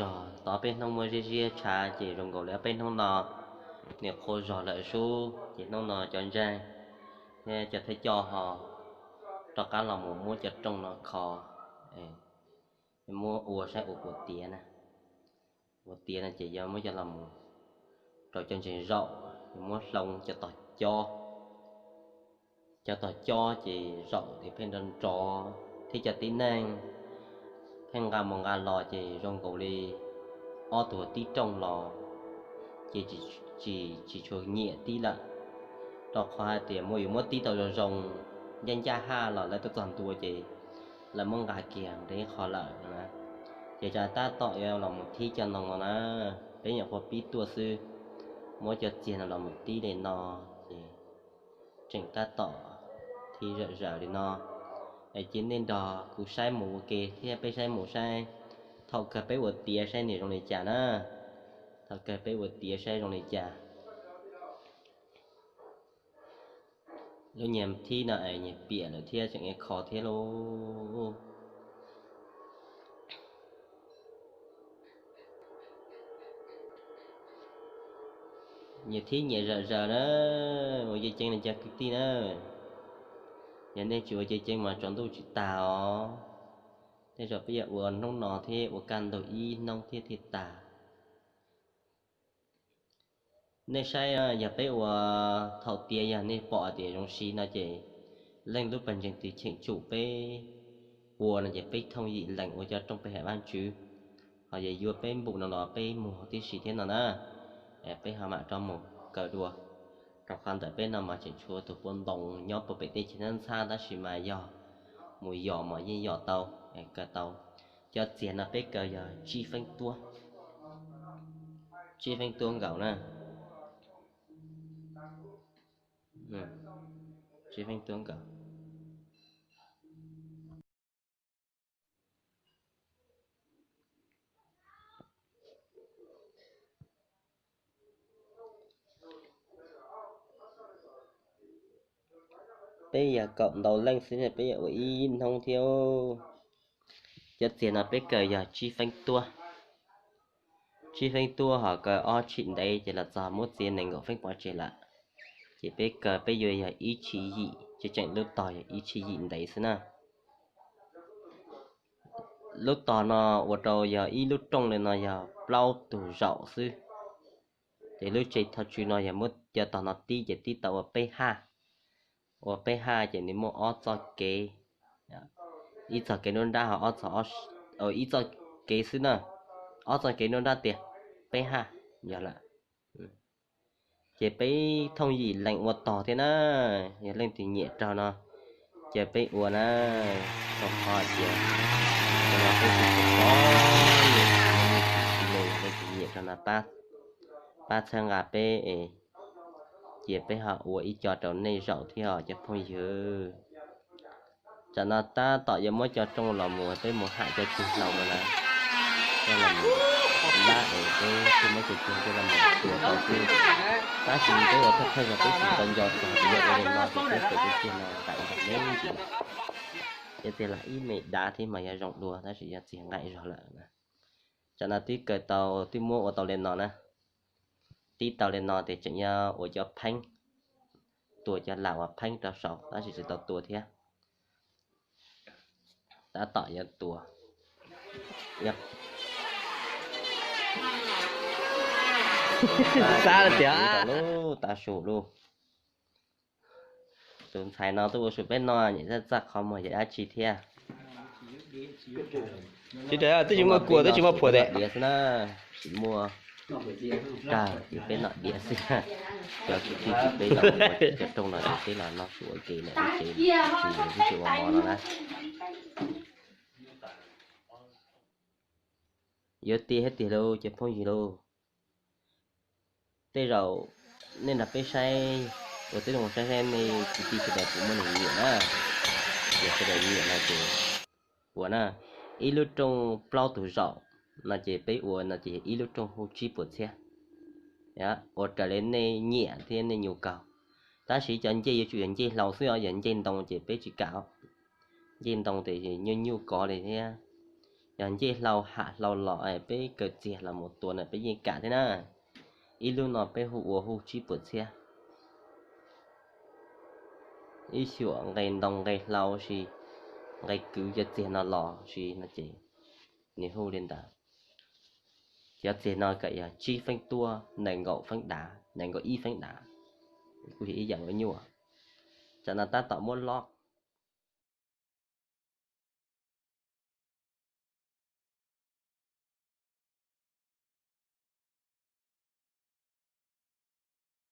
Tau ob peb hnub muab ziab ziab tshav ces zoo nkaus li ob peb hnub no nws qhuav zog lawm sub, ces hnub no cov ntseeg thiab cov thawj coj ho rov qab los mus muab cov rooj no kho, muab ua saib ua puas tiav na. Ua tiav no ces yuav muab coj los mus rau cov ntseeg zaum, yuav muab hloov cov tog cob. Cov tog cob ces zaum ces pheej nrov nrov, thiab cov tib neeg pheej nqa mus nqa los ces zoo nkaus li ob tug tib rooj los ces tsis, tsis tshua nyiam tib lawm, rau qhov hais tias muaj, yuav muab tib tau zoo zoo, ncaj ncaj haj los lawv tuaj txog ntua ces lawv muab nqa kiag ntev qho lawm na. Ces tsam tab tom yuav los mus thib cov ntoo no na, peb nyuam qhuav pib tuaj xwb, muab cov txiag no los mus tib li no, ces tseem tab tom thib zam zaws li no. Es cia nej nrog kuv saib mus ua ke thiab peb saib mus saib thaum kawg peb ua tiav saib nws zoo li cas na. Thaum kawg peb ua tiav saib zoo li cas. Lub niag thib no es nyias piam lawm thiab tseem kho thiab lauj. Nyias thib nyias zam zaws na, ua ceev ceev li cov kwv tij na. Yog nej tsis ua ceev ceev mas tsaus ntuj tsis tag os. Tej zaum peb yuav ua hnub no thiab ua kaj ntug ib hnub thiab thiaj tag. Nej saib, yog peb ua thaum tiav yog nej pom tias zoo siv no ces leej lub pawg ntseeg twg cheem tsum peb ua no ces peb thooj yim lees ua cov rooj peb hais Vajtswv, ho yog yuav peb npum no los peb muag tib si thiab no na. Peb ho mam rov mus kaw dua, rau qhov ntawm peb no mas tseem tshuav tus puav ntoo nyob puag pem teb chaws ntxhab ntxhab tab sis mas yog mus yos mas yeej yos tau, kaw tau. Cov txiag no peb kaw yog tsib feeb tuab, tsib feeb tuab nkaus na. Tsib feeb tuab nkaus. Peb yog kaum ntau leej xwb, peb yuav ua ib hnub thiab. Cov txiag no peb kaw yog tsib feeb tuab, tsib feeb tuab ho kaw ob tshim ntev ces los txog muab txiav nees nkaum feeb pov tseg lawm. Ces peb kaw peb yuav yog ib tshim yim, tseem tseem lub tog yog ib tshim yim ntev xwb na. Lub tog no ua rau yog ib lub rooj li no yog plaub tug zaum xwb. Ces lub tsev thov tswv no yog muab cov tog no tib ces tib tau ua peb haj. Ua peb haj ces nws muaj ob txoj kev, ib txoj kev nruab nrab ho ob txoj, ib txoj kev xwb na, ob txoj kev nruab nrab tiag, peb haj yog lawm. Ces peb thooj yim lees ua tog thiab na, yog leej twg nyiam raug no ces peb ua na, rau qhov tias cov no peb tsis tau, leej twg nyiam raug no pab txhawb nqa peb es cia peb ho ua ib co rau nej zaum thiab os cov phooj ywg. Tsam no tab tom yuav muab cov rooj los mus peb mus ham cov ceg hlau no na, coj los mus dab es peb thiaj muab cov ceg coj los mus tua tau xwb. Tab sis peb ua thawj thawj zog peb tsis tau nco txog tias yog ua li no ces peb tua cov ceg no nqaim nrog neb ntsis lawm. Yog txiag lam ib me dav thiab mas yog zoo dua tab sis yog txiag nqaim zog lawm na. Tsam no twb kaw tau, twb muab ua tau li no na. Tib tau li no ces tseem yuav ua cov pheeb, tua cov lam uas pheeb rau saum tab sis tsis tau tua thiab. Tab tom yuav tua. Xav tias lub tav su lub, tus ntxhais no tuaj ua su peb no nyem txaj txaj qhov muag yog dab tsi thiab. Twb tsis muaj kua twb tsis muaj phuam diav xwb na, tsis muaj rag ces peb nom diav xwb. Cov kwv tij kwv peb los ua cov rooj no ces peb los noj su ua ke ntawm lub tsev, tsis ua mov no na. Yuav tiag thiab tiag lauj cov phooj ywg lauj. Tej zaum nej nrog peb saib, ua tib zoo saib saib nej kwv tij sawv daws puas muaj neeg nyiam na. Yog sawv daws nyiam no ces ua na, ib lub rooj plaub tug zaum no ces peb ua no ces yog ib lub rooj hu tsib puas txhiab. Ua raws li nej nyiam thiab nej nyu kaus. Tab sis cov ncej yuav tsum yog ncej hlau xwb os, yog ncej ntoo ces peb tsis kam. Ncej ntoo ces nyuaj nyuaj kov li thiab. Yog ncej hlau ham hlau los peb kaw txiag los mus tua na peb yeej kam thiab na. Ib lub no peb hu ua hu tsib puas txhiab. Ib xyuam nqe ntoo nqe hlau sis nqe kwv cov txiag no los sis no ces nws hu li ntawd. Cov txiag no kom yog tsib feeb tuaj nees nkaum feeb dav, nees nkaum ib feeb dav, kuj yog ib yam nyuaj. Tam no tab tom muab lob